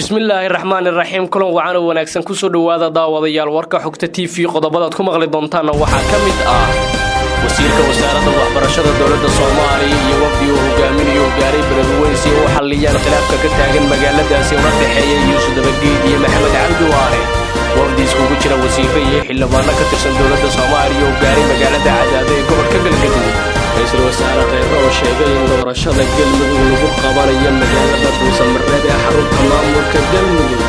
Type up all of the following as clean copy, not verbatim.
Bismillaahi raxmaani raxiim. Kulan wacan oo wanaagsan, kusoo dhowaada daawadayaal warka Xogta TV. Qodobadaad ku maqli doontaanna waxaa ka mid ah wasiirka wasaaradda waxbarashada dowladda Soomaaliya iyo wafdi uu hogaaminayo gaaray Beledweyn si u xalliyaan khilaafka ka taagan magaaladaasi una dhexeeya Yuusuf Dabageed iyo Maxamed Cabdi Waare. Wafdi iskugu jira wasiirro iyo xildhibaano ka tirsan dowladda Soomaaliya oo gaaray magaalada Cadaado ee gobolka Galgaduud. Ra-iisul wasaare Kheyre oo sheegay in doorashada Galmudug lagu qabanayo magaalada Dhuusamareeb ee xarunta maamulka Galmudug.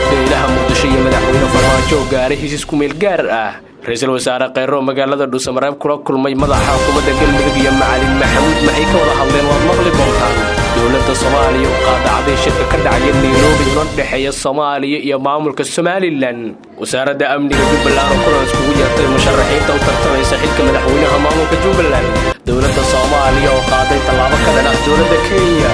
Beelaha Muqdisho iyo madaxweyne Farmaajo oo gaaray heshiis kumeel gaar ah. Ra-iisul wasaare Kheyre oo magaalada Dhuusamareeb kula kulmay madaxa xukuumadda Galmudug iyo Macalin Maxamuud, maxay ka wada hadleen? Waad maqli doontaan. Dowladda Soomaaliya oo qaadacday shirka ka dhacaya Nairobi una dhexeeya Soomaaliya iyo maamulka Somaliland. Wasaaradda amniga Jubbaland oo kulan iskugu yeertay musharaxiinta u tartamaysa xilka madaxweynaha maamulka Jubbaland. Dowladda Soomaaliya oo qaaday tallaabo ka dhan ah dowladda Kenya.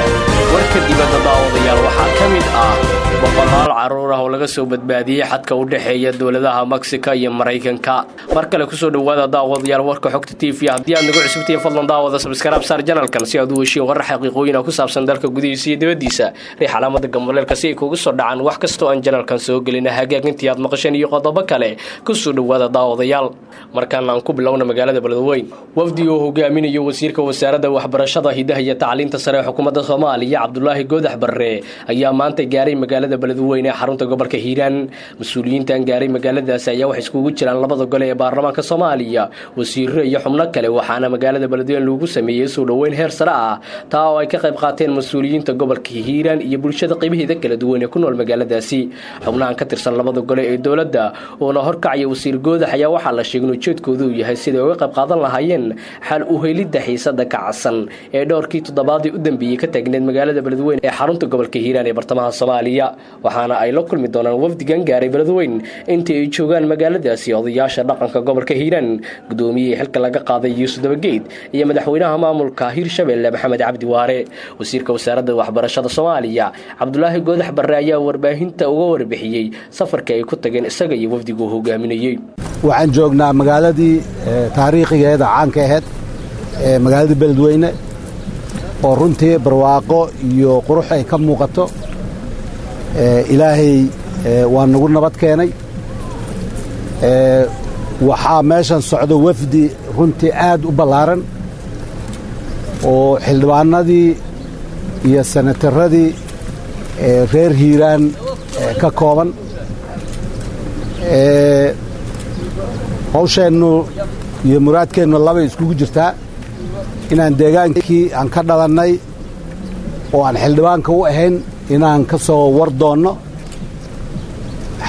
Warka dibadda, daawadayaal, waxaa ka mid ah boqolaal carruur ah oo laga soo badbaadiyey xadka u dhexeeya dowladaha Mexico iyo Maraykanka. Mar kale kusoo dhowaada, daawadayaal, warka Xogta TV. Haddii aad nagu cusubtihiin, fadlan daawada subscribe saar channelkan si aad u heshiin warar xaqiiqooyin ah ku saabsan dalka gudihiisa iyo dibaddiisa. Riix calaamada gambaleelka si ay kugu soo dhacaan wax kastoo aan channelkan soo gelina. Hagaagintii aad maqasheen iyo qodobo kale, kusoo dhowaada daawadayaal. Markaana aan ku bilowna magaalada Beledweyn. Wafdi oo hogaaminayo wasiirka wasaaradda waxbarashada, hidaha iyo tacliinta sare ee xukuumadda Soomaaliya, Cabdulaahi Goodax Barre, ayaa maanta gaaray magaalada Beledweyne ee xarunta gobolka Hiiraan. Mas-uuliyiintan gaaray magaaladaasi ayaa waxay iskugu jiraan labada gole ee baarlamaanka Soomaaliya, wasiiro iyo xubno kale, waxaana magaalada Beledweyne lagu sameeyey soo dhoweyn heer sare ah, taa oo ay ka qayb qaateen mas-uuliyiinta gobolka Hiiraan iyo bulshada qaybaheeda kala duwan ee ku nool magaaladaasi. Xubnahan ka tirsan labada gole ee dowladda uuna horkacaya wasiir Goodax ayaa waxaa la sheegay in ujeedkoodu uu yahay siday uga qayb qaadan lahaayeen xal u helidda xiisada kacsan ee dhowrkii toddobaadii u dambeeyey ka taagneed magaalada Beledweyne ee xarunta gobolka Hiiraan ee bartamaha Soomaaliya. Waxaana ay la kulmi doonaan wafdigan gaaray Beledweyn intii ay joogaan magaaladaasi odayaasha dhaqanka gobolka Hiiraan, gudoomiyihii xilka laga qaaday Yuusuf Dabageed iyo madaxweynaha maamulka Hiirshabelle, Maxamed Cabdi Waare. Wasiirka wasaaradda waxbarashada Soomaaliya, Cabdulaahi Goodax Barre, ayaa warbaahinta uga warbixiyey safarkii ay ku tageen isaga iyo wafdigu hogaaminayey. Waxaan joognaa magaaladii taariikhigeeda caanka ahayd, magaaladii Beledweyne, oo runtii barwaaqo iyo qurux ay ka muuqato. Ilaahay waa nagu nabad keenay. Waxaa meeshan socdo wafdi runtii aad u ballaaran oo xildhibaanadii iyo senataradii reer Hiiraan ka kooban. Hawsheennu iyo muraadkeennu labay iskugu jirtaa: inaan deegaankii aan ka dhalannay oo aan xildhibaanka u ahayn inaan ka soo war doonno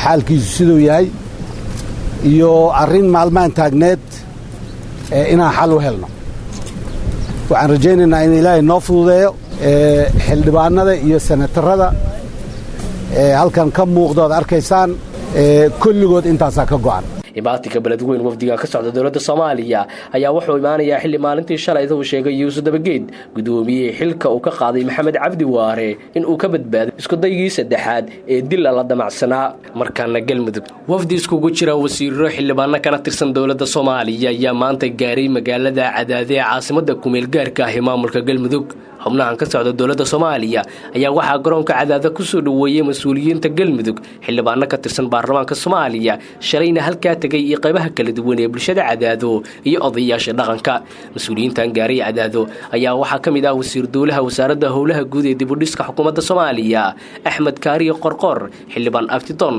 xaalkiisu siduu yahay, iyo arrin maalmahan taagneed inaan xal u helno. Waxaan rajaynaynaa in Ilaahay noo fududeeyo. Xildhibaanada iyo senatarada halkan ka muuqda ood arkaysaan, kulligood intaasaa ka go'an. Imaatinka Beledweyn wafdigan ka socda dowladda Soomaaliya ayaa wuxuu imaanayaa xilli maalintii shalayta uu sheegay Yuusuf Dabageed, gudoomiyihii xilka uu ka qaaday Maxamed Cabdi Waare, in uu ka badbaaday iskudaygii saddexaad ee dila la damacsanaa. Markaana Galmudug. Wafdi iskugu jira wasiiro, xildhibaano kana tirsan dowladda Soomaaliya ayaa maanta gaaray magaalada Cadaade ee caasimada kumeel gaarka ah ee maamulka Galmudug. Xubnahan ka socda dowladda Soomaaliya ayaa waxaa garoonka Cadaada kusoo dhoweeyey mas-uuliyiinta Galmudug, xildhibaano ka tirsan baarlamaanka Soomaaliya shalayna halkaa tegay, iyo qaybaha kala duwan ee bulshada Cadaado iyo odayaasha dhaqanka. Mas-uuliyiintan gaaray Cadaado ayaa waxaa ka mid ah wasiir dowlaha wasaaradda howlaha guud ee dibudhiska xukuumadda Soomaaliya, Axmed Kaariyo Qorqor, xildhibaan Abtidon,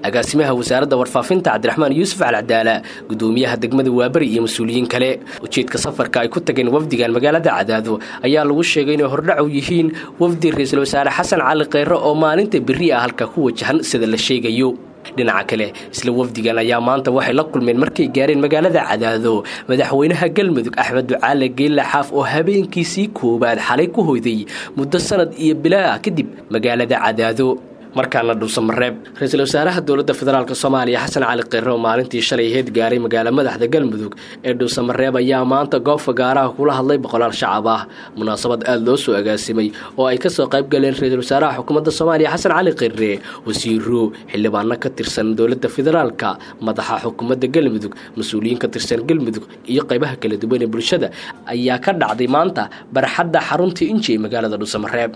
agaasimaha wasaaradda warfaafinta, Cabdiraxmaan Yuusuf Alcadaala, gudoomiyaha degmada Waaberi iyo mas-uuliyiin kale. Ujeedka safarka ay ku tageen wafdigan magaalada Cadaado ayaa lagu sheegay inay hordhac u yihiin wafdi ra-iisul wasaare Xasan Cali Kheyre oo maalinta berri ah halka ku wajahan, sida la sheegayo. Dhinaca kale, isla wafdigan ayaa maanta waxay la kulmeen markay gaareen magaalada Cadaado madaxweynaha Galmudug, Axmed Ducaale Geella Xaaf, oo habeenkiisii koowaad xalay ku hoyday muddo sanad iyo bilaa kadib magaalada Cadaado. Markaana Dhuusamareeb. Ra-iisul wasaaraha dowladda federaalk Soomaaliya, Xasan Cali Kheyre, oo maalintii shalay aheyd gaaray magaalo madaxda Galmudug ee Dhuusamareeb, ayaa maanta goob fagaaraha kula hadlay boqolaal shacab ah. Munaasabad aada loo soo agaasimay oo ay kasoo qayb galeen ra-iisul wasaaraha xukuumadda Soomaaliya, Xasan Cali Kheyre, wasiiro, xildhibaano ka tirsan dowladda federaalka, madaxa xukuumadda Galmudug, mas-uuliyiin ka tirsan Galmudug iyo qaybaha kala duwan ee bulshada ayaa ka dhacday maanta barxadda xarunta Inji ee magaalada Dhuusamareeb.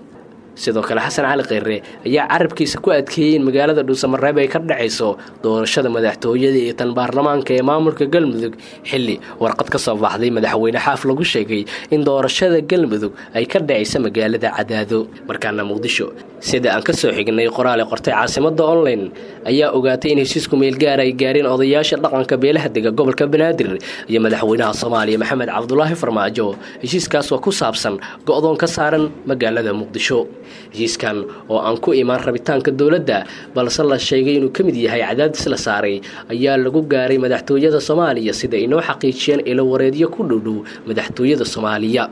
Sidoo kale Xasan Cali Kheyre ayaa carabkiisa ku adkeeyey in magaalada Dhuusamareeb ay ka dhacayso doorashada madaxtooyada iyo tan baarlamaanka ee maamulka Galmudug, xilli warqad ka soo baxday madaxweyne Xaaf lagu sheegay in doorashada Galmudug ay ka dhacaysa magaalada Cadaado. Markaana Muqdisho, sida aan ka soo xignay qoraal ay qortay Caasimada Online ayaa ogaatay in heshiisku meelgaar ay gaareen odayaasha dhaqanka beelaha dega gobolka Banaadir iyo madaxweynaha Soomaaliya Maxamed Cabdulaahi Farmaajo. Heshiiskaas oo ku saabsan go'doon ka saaran magaalada Muqdisho. Heshiiskan oo aan ku imaan rabitaanka dowladda, balse la sheegay inuu ka mid yahay cadaadis la saaray, ayaa lagu gaaray madaxtooyada Soomaaliya, sida inoo xaqiijiyeen ilo wareedyo ku dhowdhow madaxtooyada Soomaaliya.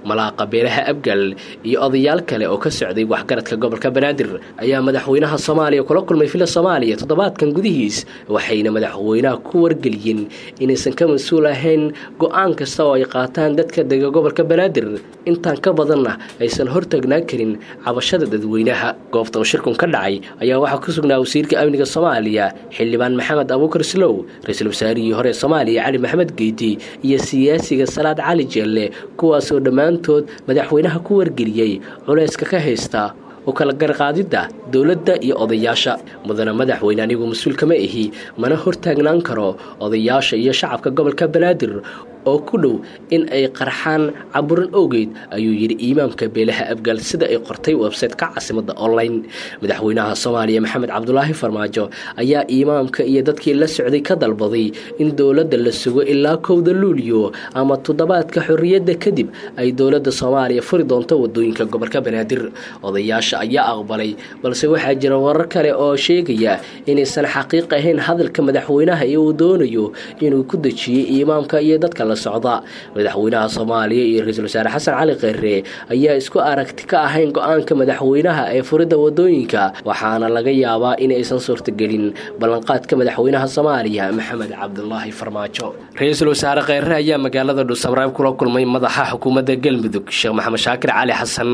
Malaaqa beelaha Abgal iyo odayaal kale oo ka socday waxgaradka gobolka Banaadir ayaa madaxweynaha Soomaaliya kula kulmay Villa Soomaaliya toddobaadkan gudihiis, waxayna madaxweynaha ku wargeliyeen inaysan ka mas-uul ahayn go-aan kasta oo ay qaataan dadka dega gobolka Banaadir, intaan ka badanna aysan hortaagnaan karin cabashada dadweynaha. Goobta uu shirkun ka dhacay ayaa waxaa ku sugnaa wasiirka amniga Soomaaliya xildhibaan Maxamed Abuukar Islow, ra-iisul wasaarihii hore Soomaaliya Cali Maxamed Geyti iyo siyaasiga Salaad Cali Jeelle, kuwaasoo dhammaantood madaxweynaha ku wargeliyey culayska ka haysta oo kala garqaadidda dowladda iyo odayaasha. "Mudane madaxweyne, anigu mas-uul kama ihi mana hortaagnaan karo odayaasha iyo shacabka gobolka Banaadir oo ku dhow in ay qarxaan caburin owgeed," ayuu yidhi imaamka beelaha Abgaal, sida ay qortay website-ka Caasimada Online. Madaxweynaha Soomaaliya Maxamed Cabdulaahi Farmaajo ayaa imaamka iyo dadkii la socday ka dalbaday in dowladda la sugo ilaa 1da Luuliyo ama toddobaadka xorriyadda kadib ay dowladda Soomaaliya furi doonto wadooyinka gobolka Banaadir. Odayaasha ayaa aqbalay, balse waxaa jira warar kale oo sheegaya inaysan xaqiiq ahayn hadalka madaxweynaha iyo uu doonayo inuu ku dejiyey imaamka iyo dadka la socda. Madaxweynaha Soomaaliya iyo ra-iisul wasaare Xasan Cali Kheyre ayaa isku aragti ka ahayn go-aanka madaxweynaha ee furidda wadooyinka, waxaana laga yaabaa in aysan suurtagelin ballanqaadka madaxweynaha Soomaaliya Maxamed Cabdulaahi Farmaajo. Ra-iisul wasaare Kheyre ayaa magaalada Dhuusamareeb kula kulmay madaxa xukuumadda Galmudug Sheekh Maxamed Shaakir Cali Xasan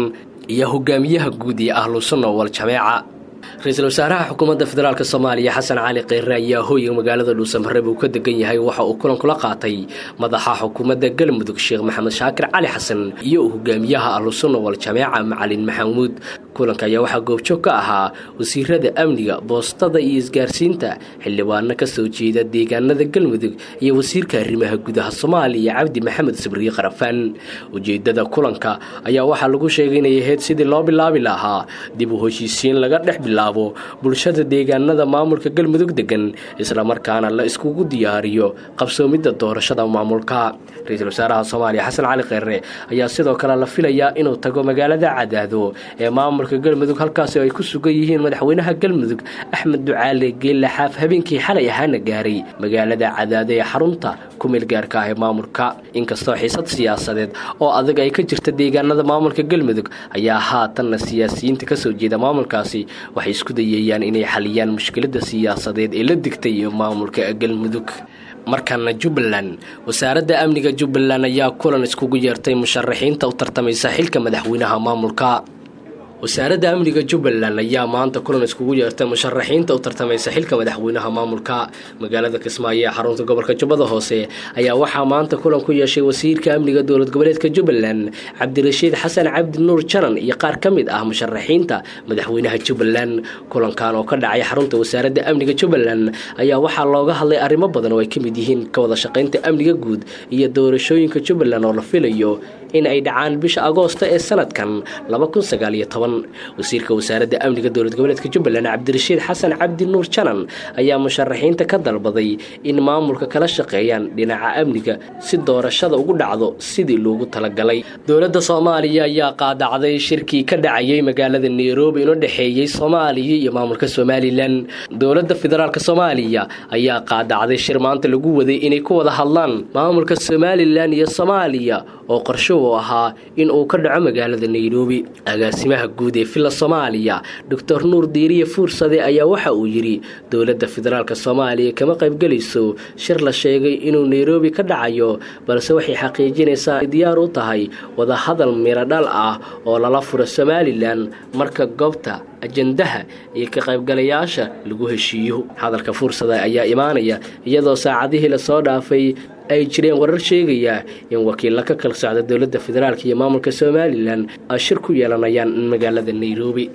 iyo hogaamiyaha guud ee Ahlu Sunna wal Jameeca. Ra-iisul wasaaraha xukuumadda federaalk Soomaaliya Xasan Cali Kheyre ayaa hooyga magaalada Dhuusamareeb uu ka degan yahay waxa uu kulan kula qaatay madaxa xukuumadda Galmudug Sheekh Maxamed Shaakir Cali Xasan iyo hogaamiyaha Ahlusunna wal Jameeca Macalin Maxamuud. Kulanka ayaa waxaa goobjoog ka ahaa wasiirada amniga, boostada iyo isgaarsiinta, xildhibaano kasoo jeeda deegaanada Galmudug iyo wasiirka arrimaha gudaha Soomaaliya Cabdi Maxamed Sabriye Qarafaan. Ujeedada kulanka ayaa waxaa lagu sheegay inay ahayd sidii loo bilaabi lahaa dib u heshiisiin laga dhex bilaabo bulshada deegaanada maamulka Galmudug degan, islamarkaana la iskugu diyaariyo qabsoomidda doorashada maamulka. Ra-iisul wasaaraha Soomaaliya Xasan Cali Kheyre ayaa sidoo kale la filayaa inuu tago magaalada Cadaado ee maamulka Galmudug, halkaasi ay ku sugan yihiin madaxweynaha Galmudug Axmed Ducaale Geelle Xaaf, habeenkii xalay ahaana gaaray magaalada Cadaado ee xarunta kumeel gaarka ah ee maamulka. Inkastoo xiisad siyaasadeed oo adag ay ka jirta deegaanada maamulka Galmudug, ayaa haatanna siyaasiyiinta kasoo jeeda maamulkaasi waxay isku dayayaan inay xaliyaan mushkilada siyaasadeed ee la digtay maamulka Galmudug. Markaana Jubbaland, wasaaradda amniga Jubbaland ayaa kulan iskugu yeertay musharaxiinta u tartamaysa xilka madaxweynaha maamulka. Wasaaradda amniga Jubbaland ayaa maanta kulan iskugu yeertay musharaxiinta u tartamaysa xilka madaxweynaha maamulka. Magaalada Kismaayo ee xarunta gobolka Jubbada Hoose ayaa waxaa maanta kulan ku yeeshay wasiirka amniga dowlad goboleedka Jubbaland Cabdirashiid Xasan Cabdi Nuur Janan iyo qaar ka mid ah musharaxiinta madaxweynaha Jubbaland. Kulankan oo ka dhacay xarunta wasaaradda amniga Jubbaland ayaa waxaa looga hadlay arrimo badan oo ay ka mid yihiin ka wada shaqaynta amniga guud iyo doorashooyinka Jubbaland oo la filayo in ay dhacaan bisha Agoosto ee sanadkan. Wasiirka wasaaradda amniga dowlad goboleedka Jubbaland Cabdirashiid Xasan Cabdi Nuur Janan ayaa musharaxiinta ka dalbaday in maamulka kala shaqeeyaan dhinaca amniga si doorashada ugu dhacdo sidii loogu talagalay. Dowladda Soomaaliya ayaa qaadacday shirkii ka dhacayay magaalada Nairobi inuu dhexeeyey Soomaaliya iyo maamulka Somaliland. Dowladda federaalk Soomaaliya ayaa qaadacday shir maanta lagu waday inay ku wada hadlaan maamulka Somaliland iyo Soomaaliya oo qorsho uu ahaa in uu ka dhaco magaalada Nairobi. Agaasimaha guud ee Villa Soomaaliya Doctor Nuur Diiriye Fuursade ayaa waxa uu yidhi dowladda federaalk Soomaaliya kama qaybgelayso shir la sheegay inuu Nairobi ka dhacayo, balse waxay xaqiijinaysaa diyaar u tahay wadahadal miradhal ah oo lala furo Somaliland marka goobta Ajandaha iyo ka qaybgalayaasha lagu heshiiyo. Hadalka Fursada ayaa imaanaya iyadoo saacadihii lasoo dhaafay ay jireen warar sheegaya in wakiilla ka kala socda dowladda federaalka iyo maamulka Somaliland ay shir ku yeelanayaan magaalada Nairobi.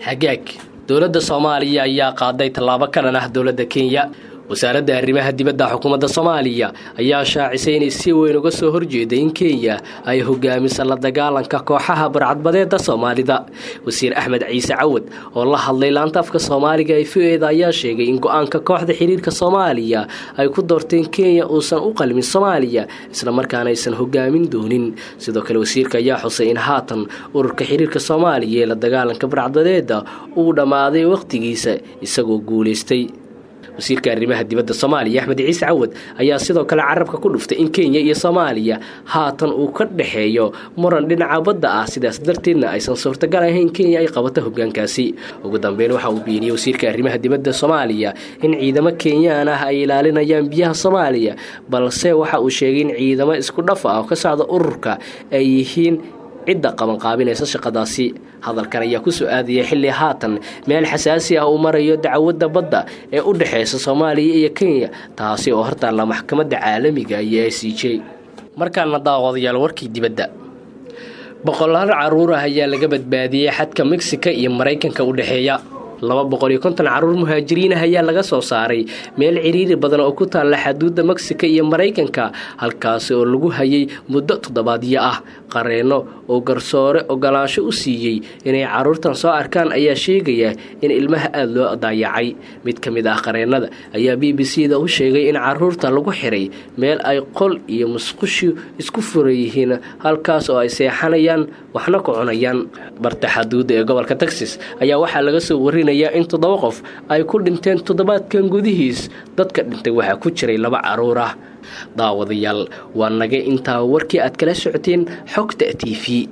Hagaag, dowladda Soomaaliya ayaa qaaday tallaabo ka dhan ah dowladda Kenya. Wasaaradda Arrimaha Dibadda xukuumadda Soomaaliya ayaa shaacisay inay si weyn uga soo horjeeday in Kenya ay hogaamisa la dagaalanka kooxaha burcadbadeeda Soomaalida. Wasiir Axmed Ciise Cawad oo la hadlay laanta afka Soomaaliga ee VOA-da ayaa sheegay in go-aanka kooxda xiriirka Soomaaliya ay ku doorteen Kenya uusan u qalmin Soomaaliya, islamarkaana aysan hogaamin doonin. Sidoo kale, wasiirka ayaa xusay in haatan ururka xiriirka Soomaaliya ee la dagaalanka burcadbadeeda uu dhammaaday wakhtigiisa, isagoo guulaystay. Wasiirka Arrimaha Dibadda Soomaaliya Axmed Ciise Cawad ayaa sidoo kale carabka ku dhuftay in Kenya iyo Soomaaliya haatan uu ka dhexeeyo muran dhinaca badda ah, sidaas darteedna aysan suurtagal ahayn Kenya ay qabato hogaankaasi. Ugu dambeyn, waxa uu beeniyey wasiirka Arrimaha Dibadda Soomaaliya in ciidamo Kenyaan ah ay ilaalinayaan biyaha Soomaaliya, balse waxa uu sheegay in ciidamo isku dhaf ah oo ka socda ururka ay yihiin cidda qabanqaabinaysa shaqadaasi. Hadalkan ayaa kusoo aadaya xilli haatan meel xasaasi ah uu marayo dacwadda badda ee u dhexeysa Soomaaliya iyo Kenya, taasi oo hortaalla maxkamadda caalamiga iyo ICJ. Markaana, daawadayaal, warkii dibadda. Boqolaal caruur ah ayaa laga badbaadiyey xadka Mexico iyo Maraykanka u dhexeeya. 250 caruur muhaajiriin ah ayaa laga soo saaray meel ciriiri badan oo ku taalla xaduudda Mexico iyo Maraykanka, halkaasi oo lagu hayay muddo toddobaadyo ah. Qareenno oo garsoore ogolaansho u siiyey inay caruurtan soo arkaan ayaa sheegaya in ilmaha aada loo daayacay. Mid ka mid ah qareennada ayaa BBC da u sheegay in caruurta lagu xiray meel ay qol iyo musqushu isku furan yihiin, halkaas oo ay seexanayaan waxna ku cunayaan. Barta xaduudda ee gobolka Texas ayaa waxaa laga soo warinaya in toddoba qof ay ku dhinteen toddobaadkan gudihiis. Dadka dhintay waxaa ku jiray laba caruur ah. Daawadayaal, waa naga intaa warkii aad kala socoteen Xogta TV.